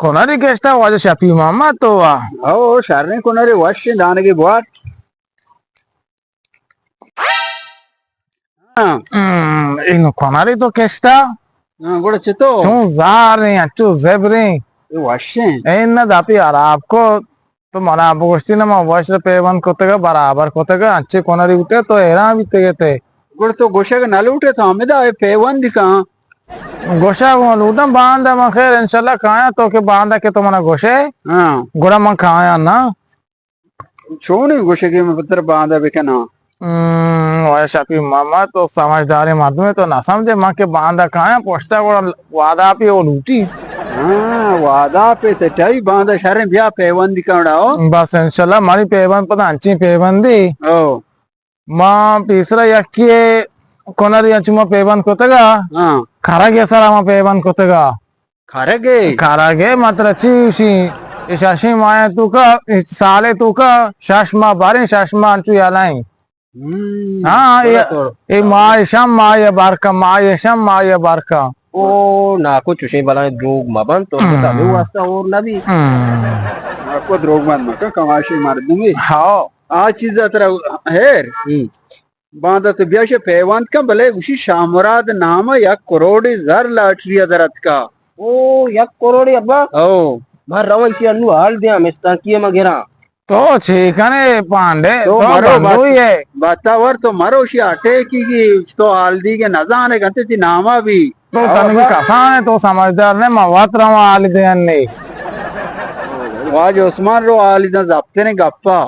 کنری کشتا واجہ شفیع محمد تو وا؟ او، شریں کنری، وشیں دانگی بوات۔ ہاں۔ ہم، اینو کنری تو کشتا؟ ہاں، گڑا چتو؟ چون زاریں، اچو زبریں۔ اے وشیں۔ اے نہ داپی عراب کو، تو منا بگوشتی نہ، من وش پیوند کتگا، برابر کتگا، انچے کنری بوتے تو حیران بیتگے تے۔ گڑا تو گوشگ نہ لوٹے تو ہمدا اے پیوند کن۔ گوشگ من لوٹاں، باندا من خیر انشاءاللہ کایاں تو کہ باندا کہ تو منا گوشے۔ ہاں۔ گڑا من کایاں نا۔ چونیں گوشگے من پتر باندا بکناں؟ ہم، واجہ شفیع محمد تو سمجھداریں مردمے، تو نہ سمجھے، من کہ باندا کایاں پشتا گڑا وعدہ پہ او لوٹی۔ ہاں، وعدہ پہ تٹائی باندا شریں بیا پیوندی کنڑا ہو۔ بس انشاءاللہ منی پیوند پدا انچیں پیوندی۔ او۔ ما پیسرا یکے کنری انچو ما پیوند کتگا۔ ہاں۔ کھرگے سرا ما پیوند کتگا۔ کھرگے؟ کھرگے مطلب چی شی؟ اے ششیں ماہ توکا، اے سالے توکا، شش ماہ باریں، شش ماہ انچو یلائیں۔ ہم، ہاں، اے، اے ماہ شم ماہ یا بارکا، ماہ شم ماہ یا بارکا۔ او، ناکو چوشیں بلائیں دروگ مبند، تو ہم۔ ہمے واسطہ اور نبی۔ ہم۔ ناکو دروگ بند مکن، کماشی مردمی۔ ہاں۔ آ چیز ترا ہیر۔ ہم۔ باندا تو بیا شے پیوند کن، بلے گوشی شاہ مراد نام ء یک کروڑے زر لاٹری ء در اتکا۔ او، یک کروڑے ابا؟ او۔ من رواں ایشی انو حال دیاں، مستاکی ء من گراں۔ تو چے کنے پانڈے؟ تو تو مرو بندوئی بات-، ئے۔ باتاور تو مرو شی اٹیکی گی، تو حال دیگے نزانے گنتے تی ناما بھی۔ تو او تنگی ابا۔ کسان ئے، تو سمجھدار نے، ما وت رواں حال دیاں نے۔ واجہ عثمان رو حال دیاں زبطنے گپا۔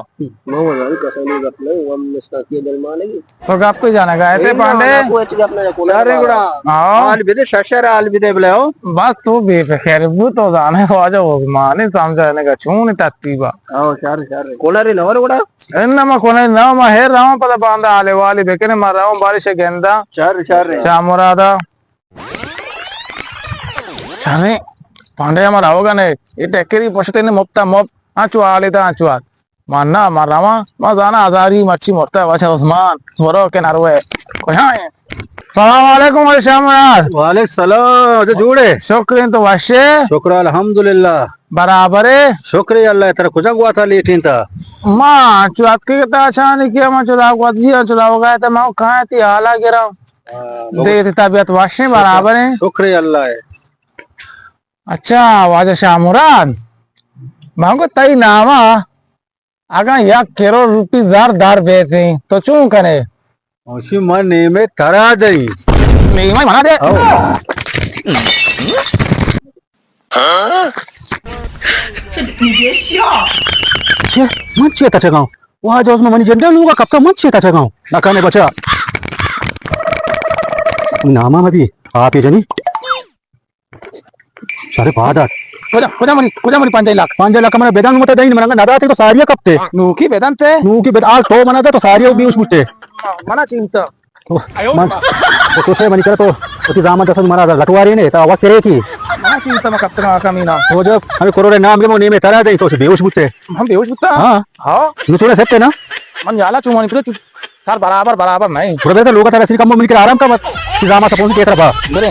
تو گپ پہ جانا گائے تے پانڈے۔ شر گڑا۔ ہاں۔ حال بدے، ششر حال بدے بلے ہو۔ بس تو بے فکر بو، تو زانے واجہ عثمانی سمجھانے کا چون ترتیبا۔ او، شر، شر۔ کولا رے نور گڑا؟ ان ما کونے نہ، ما ہیر راؤں پدا باندا حالے والے بکنے، ما راؤں بارش گندا۔ شر، شر۔ شاہ مرادا۔ شریں، پانڈے ہمارا ہوگا نے، یہ ٹیکری پشتے نے مفتا مفت، آنچو آلے دا آنچو آل۔ ما نہ، ما رواں، ما زانا ہزاری مرچی مرتا ہے، واجہ عثمان، ورو کے نروے۔ کجا ہے؟ سلام علیکم، واجہ شاہ مراد۔ وعلیکم سلام، واجہ جوڑے؟ شکر ہیں تو وشے؟ شکر الحمدللہ۔ برابر ہے؟ شکر ہے اللہ، ترا کجا گواتا لیٹین تا؟ ما چو اتکی تا چانی کیا، ما چو راو گوات جی، چو راو گئے تا، ما کہاں تی حالا گرا۔ ہاں، دے تی طبیعت وشیں، برابر ہیں؟ شکر اللہ ہے۔ اچھا، واجہ شاہ مراد، من کو تئی ناما اگاں یک کروڑ روپی زر در بیتیں، تو چون کنے؟ اوشی من نیمے ترا دئی۔ نیمے منا دے؟ او۔ چے؟ من چے تچگاں؟ واجہ عثمان منی جندے لوگا کپتا، من چے تچگاں؟ نکانے بچا۔ ناما مبی، آپی جنی۔ شرے پاد ات۔ کجا، کجا منی، کجا منی پنجاہ لاکھ؟ پنجاہ لاکھ من بدن مت دین، من نہ داتے تو ساری کپتے۔ نوکی بدن تے؟ نوکی بد-، آج تو منا دے تو ساری بیوش بوتے۔ منا چنتا۔ من، تو چوشے منی کرا تو، وتی زامن دست منا لٹواری نے، تا وقت کرے کی۔ منا چی تما کپتگا کمینا۔ تو جب ہمیں کروڑے نام کے نیمے ترا دے، تو بیہوش بوتے۔ ہم بیہوش بوتا؟ ہاں۔ ہاں۔ نو چوڑے سیٹ ہے نا؟ من یالا چو مانی کرے، سر برابر، برابر نہیں۔ تھوڑا بہتر لوگ ترا سری کم منی کرا آرام کا مت۔ سی زامن سپون کے طرف۔ برے۔